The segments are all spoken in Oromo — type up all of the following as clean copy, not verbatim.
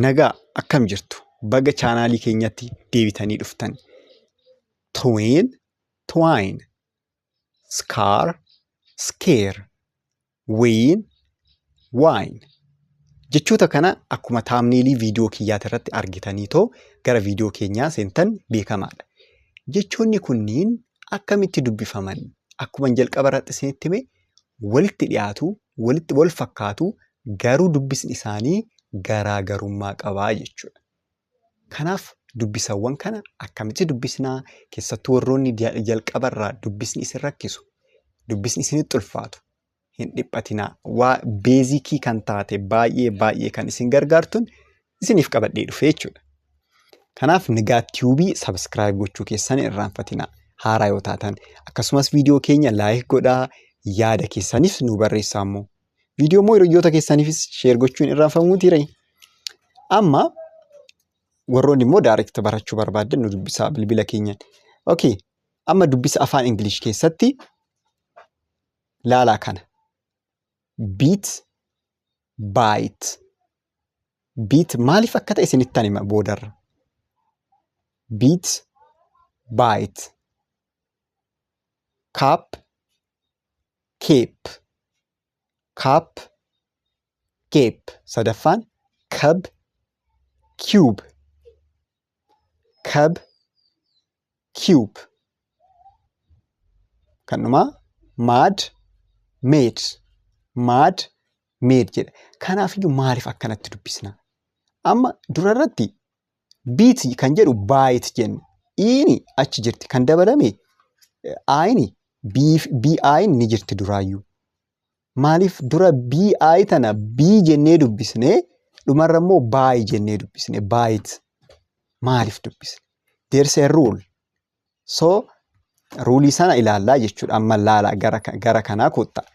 Nagaa akkam jirtu? Baga chaanaalii keenyatti deebitanii dhuftan. Twin, twine, scar, scare, win, wine. Jechoota kana akkuma thumbnailii viidiyoo kiyyaati irratti argitanii too gara viidiyoo keenyaa seentan beekamaadha. Jechoonni kunniin akkamitti dubbifaman? Akkuma jalqaba irratti isinitti hime, walitti dhiyaatu, walitti wal fakkaatu, garuu dubbisni isaanii garaagarummaa qabaa jechuudha. Kanaaf dubbisawwan kana akkamitti dubbisnaa? Keessattuu warroonni jalqabarraa dubbisni isin rakkisu, dubbisni isinitti ulfaatu, hin dhiphatinaa. Waa basicii kan taate, baay'ee baay'ee kan isin gargaartuun isiniif qabadhee dhufe jechuudha. Kanaaf Nigaat Tube subscribe gochuu keessan hin irraanfatinaa, haaraa yoo taatan. Akkasumas viidiyoo keenya like godhaa, yaada keessanis nu barreessaa immoo. Viidiyoo immoo hiriyoota keessaniifis share gochuun irraanfamuutii ree. Amma warroonni immoo direct barachuu barbaadan nu dubbisaa bilbila keenyan. Okay, amma dubbisa afaan English keessatti laalaa kana. Beat, bite. Beat maaliif akka ta'e isinittan hima boodarra. Beat, bite. Cup, cape. Cup, cape. Sadaffaan cub, cube. Cub, cube. Kan dhumaa mad, made. Mad, made jedha. Kanaafiyyuu maaliif akkanatti dubbisna? Amma durarratti beat kan jedhu bite jenna. Iini achi jirti kan dabalame, I'ni BI'n ni jirti duraayyuu. Maaliif dura BI tana B jennee dubbisnee, dhumarra immoo bi jennee dubbisne, bite maaliif dubbisne? There's a rule. So ruleii sana ilaallaa jechuudha. Amma laalaa, gara kanaa kottaa.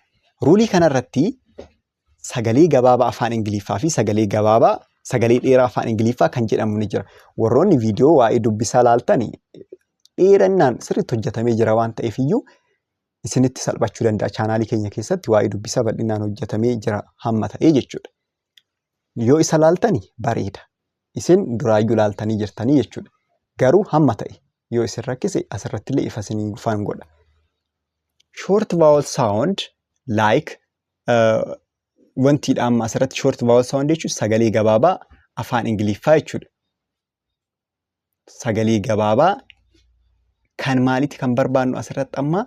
Ruleii kanarratti sagalee gabaabaa afaan Ingiliffaa fi sagalee gabaabaa, sagalee dheeraa afaan Ingiliffaa kan jedhamu ni jira. Warroonni viidiyoo waa'ee dubbisaa laaltan dheerannaan sirriitti hojjetamee jira waan ta'eef iyyuu isinitti salphachuu danda'a. Chaanaalii keenya keessatti waa'ee dubbisaa bal'inaan hojjetamee jira hamma ta'ee jechuudha. Yoo isa laaltani bareeda. Isin duraayyuu laaltanii jirtanii jechuudha. Garuu hamma ta'e yoo isin rakkise asirratti illee ifa isinii gufaan godha. Short vowel sound like wantiidha. Amma asirratti short vowel sound jechuun sagalee gabaabaa afaan Ingiliffaa jechuudha. Sagalee gabaabaa kan maaliiti kan barbaannu asirratti? Amma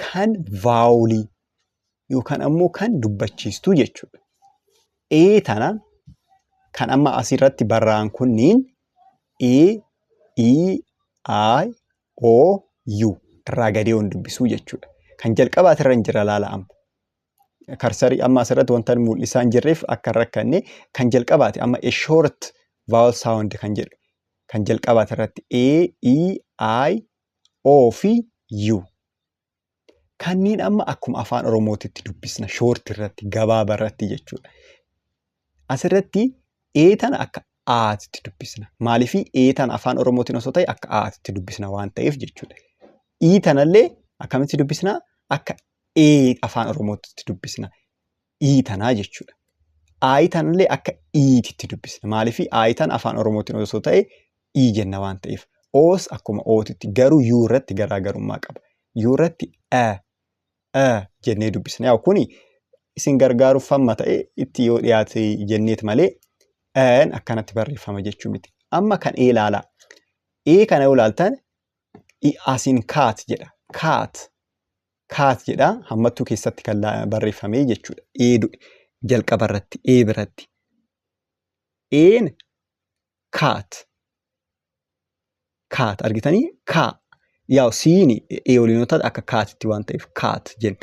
kan vowelii yookaan ammoo kan dubbachiistuu jechuudha. E tana kan amma asirratti barraa'an kunniin A, E, I, O, U irraa gadee on dubbisuu jechuudha. Kan jalqabaatirra hin jira, laala amma. Cursorii amma asirratti wanta mul'isaa hin jirreef akka hin rakkanne, kan jalqabaati amma a short vowel sound kan jedhu kan jalqabaati irratti A, E, I, O fi U. Kanneen amma akkuma afaan Oromootitti dubbisna short irratti, gabaabaa irratti jechuudha. Asirratti E tana akka Aatitti dubbisna. Maaliif? E tana afaan Oromootiin osoo ta'e akka Aatitti dubbisna waan ta'eef jechuudha. E tanallee akkamitti dubbisna? Akka E afaan Oromootitti dubbisna. E tanaa jechuudha. I tanallee akka Iititti dubbisna. Maaliif? I tana afaan Oromootiin osoo ta'e I jenna waan ta'eef. Oos akkuma Ootitti, garuu U irratti garaagarummaa qaba. U irratti A, A jennee dubbisna. Yaa, kuni isin gargaaruuf hamma ta'e itti yoo dhiyaate jenneet malee N akkanatti barreeffama jechuu miti. Amma kan E ilaalaa. E kana yoo ilaaltan asiin cat jedha. Cat. Cat jedha, hammattuu keessatti kan barreeffame jechuudha. E jalqaba irratti, E biratti. Een cat. Cat argitanii, kaa. Yaa, siini E waliin yoo taate akka kaatitti waan ta'eef cat jenna.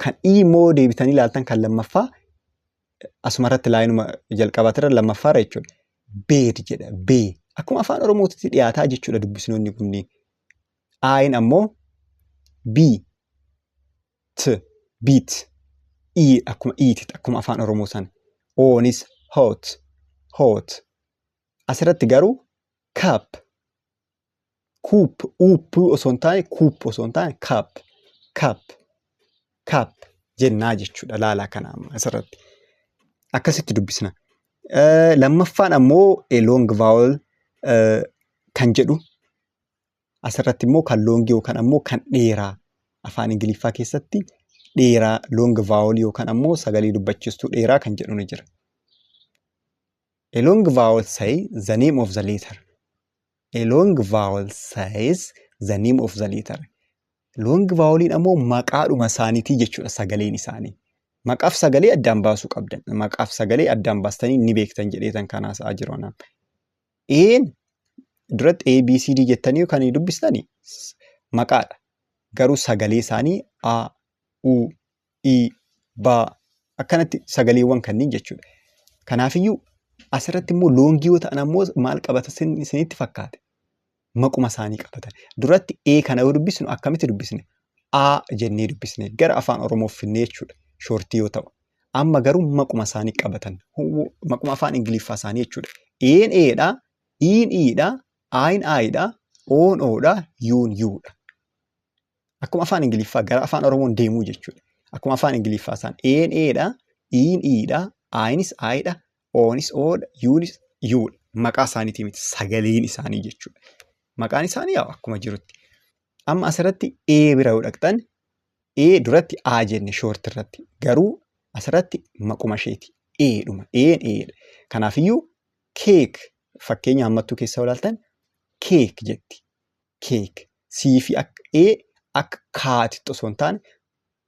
Kan I immoo deebitanii ilaaltan kan lammaffaa asuma irratti lineuma jalqabaatirra lammaffaarra jechuudha. Bed jedha. Bee. Akkuma afaan Oromootitti dhiyaataa jechuudha dubbisnoonni kunniin. I'n ammoo B T, beat. I akkuma iititti, akkuma afaan Oromoo sana. Oonis hot, hot. Asirratti garuu cup, cup, up osoo hin taane, cup osoo hin taane, cup, cup, cup jennaa jechuudha. Laalaa kana amma asirratti. Akkasitti dubbisna. Lammaffaan ammoo a long vowel kan jedhu, asirratti immoo kan longii yookaan ammoo kan dheeraa, afaan Ingiliffaa keessatti dheeraa, long vowel yookaan ammoo sagalee dubbachistuu dheeraa kan jedhu ni jira. A long vowel say the name of the letter. A long vowel says the name of the letter. Long voweliin ammoo maqaadhuma isaaniitii jechuudha sagaleen isaanii. Maqaaf sagalee addaan baasuu qabdan. Maqaaf sagalee addaan baastanii ni beektan jedheetan kan haasa'aa jiru anaan. Een duratti A, B, C, D jettanii kan dubbistani maqaadha. Garuu sagalee isaanii A, U, I, B akkanatti sagaleewwan kanneen jechuudha. Kanaafiyyuu asirratti immoo longii yoo ta'an ammoo maal qabata isinitti fakkaate? Maquma isaanii qabatan. Duratti E kana yoo dubbisnu akkamitti dubbisne? A jennee dubbisne, gara afaan Oromoof finnee jechuudha. Shortii yoo ta'u. Amma garuu maquma isaanii qabatan. Maquma afaan Ingiliffaa isaanii jechuudha. Een Eedha, Iin Iidha, Ayin Ayidha, Oon Oodha, Yuun Yuudha. Akkuma afaan Ingiliffaa gara afaan Oromoon deemuu jechuudha. Akkuma afaan Ingiliffaa isaan Een Eedha, Iin Iidha, Ayinis Ayidha, Oonis Oodha, Yuunis Yuudha. Maqaa isaaniitii miti, sagaleen isaanii jechuudha. Maqaan isaanii yaa akkuma jirutti. Amma asirratti E bira yoo dhaqxan, E duratti A jenne short irratti. Garuu asirratti maquma isheeti. Eedhuma. Een Eedha. Kanaafiyyuu cake, fakkeenya hammattuu keessa ilaaltan, cake jetti. Cake. C fi akka E akka kaatitti osoo hin taane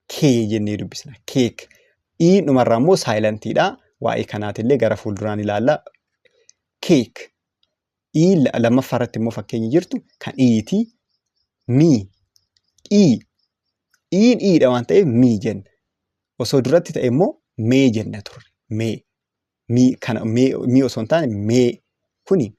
kee jennee dubbisna. Cake. Iin dhumarraa immoo silentiidha. Waa'ee kanaatillee gara fuulduraan ilaalla. Cake. Iin lammaffaa irratti immoo fakkeenyi jirtu kan iiti. Me. I. Iin iidha waan ta'eef me jenna. Osoo duratti ta'e immoo mee jenna turre. Mee. Me kana mee, me osoo hin taane mee, kuni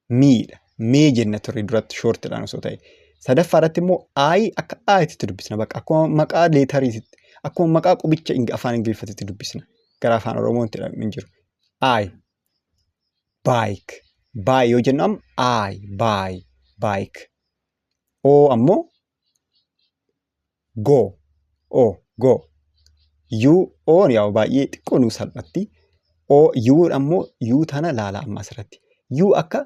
miidha. Mee jenna turre duratti shortidhaan osoo ta'e. Sadaffaa irratti immoo I akka I'titti dubbisna. Bakka akkuma maqaa letteriititti, akkuma maqaa qubicha afaan Ingiliffatitti dubbisna. Gara afaan Oromootti hin jiru. I. Bike. Buy yoo jennu amma I. Buy. Bike. O ammoo go. O. Go. U. O yaa baay'ee xiqqoo nuu salphatti. O. U ammoo, U tana laala amma asirratti. U akka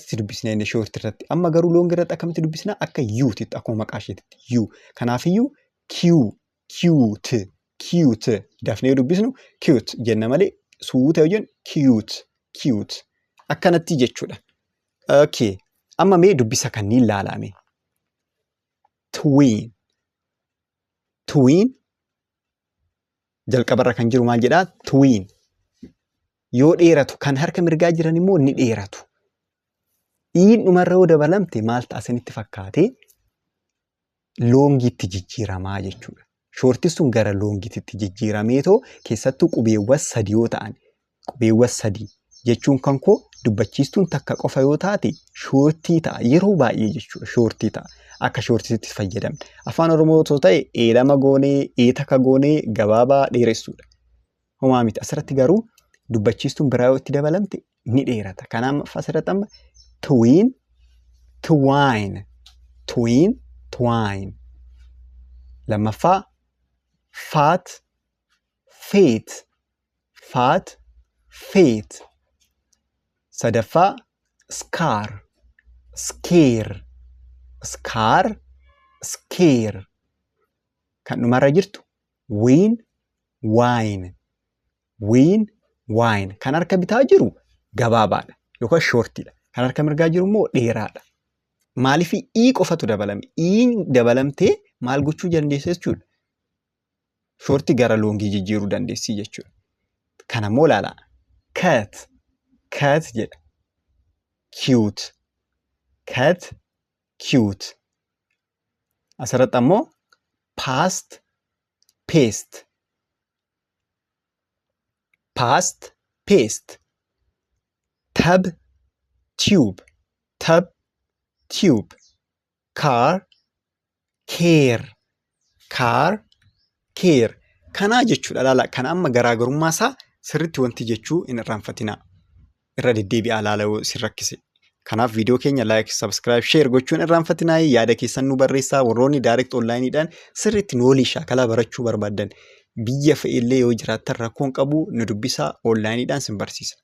tti dubbisna inni short irratti. Amma garuu long irratti akkamitti dubbisna? Akka U titti, akkuma maqaa isheetitti U. Kanaafiyyuu Q, cute, cute. Dafnee yoo dubbisnu cute jenna malee suuta yoo jennu cute, cute. Akkanatti jechuudha. Okay. Amma mee dubbisa kanneen laalame. Twin. Twin jalqabarra kan jiru maal jedhaa? Twin. Yoo dheeratu, kan harka mirgaa jiran immoo ni dheeratu. Iin dhumarra yoo dabalamte maal ta'a isinitti fakkaate? Longiitti jijjiiramaa jechuudha. Shorti sun gara longiitti jijjiirameetoo, keessattuu qubeewwan sadi yoo ta'an, qubeewwan sadi jechuun kan koo dubbachiistuun takka qofa yoo taate shortii ta'a yeroo baay'ee jechuudha, shortii ta'a. Akka shortiitti fayyadamna. Afaan Oromoo otoo ta'e ee lama goonee, ee takka goonee gabaabaa dheeressuudha. Homaa miti. Asirratti garuu dubbachiistuun biraa yoo itti dabalamte ni dheerata. Kanaaf asirratti amma twin, twine, twin, twine. Lammaffaa fat, fate, fat, fate. Sadaffaa scar, scare, scar, scare. Kan dhumarra jirtu win, wine, win, wine. Kan harka bitaa jiru gabaabaadha yookaan shortiidha. Kan harka mirgaa jiru immoo dheeraadha. Maaliif? Ii qofatu dabalame. Iin dabalamtee maal gochuu dandeessa jechuudha? Shortii gara longii jijjiiruu dandeessi jechuudha. Kana immoo ilaalaa. Cut, cut jedha. Cute, cut, cute. Asirratti ammoo past, paste. Past, paste. Tub, tube, tub, tube. Car, care, car, care. Kanaa jechuudha laala. Kana amma garaagarummaa isaa sirriitti wanti jechuu hin irraanfatinaa. Irra deddeebi'aa laala yoo isin rakkise. Kanaaf viidiyoo keenya like, subscribe, share gochuun irraanfatinaa. Yaada keessan nu barreessaa. Warroonni direct onlineiidhaan sirriitti nu walii shaakalaa barachuu barbaaddan Biyya fe'ellee yoo jiraattan rakkoon qabu, nu dubbisaa, onlineiidhaan sin barsiisna.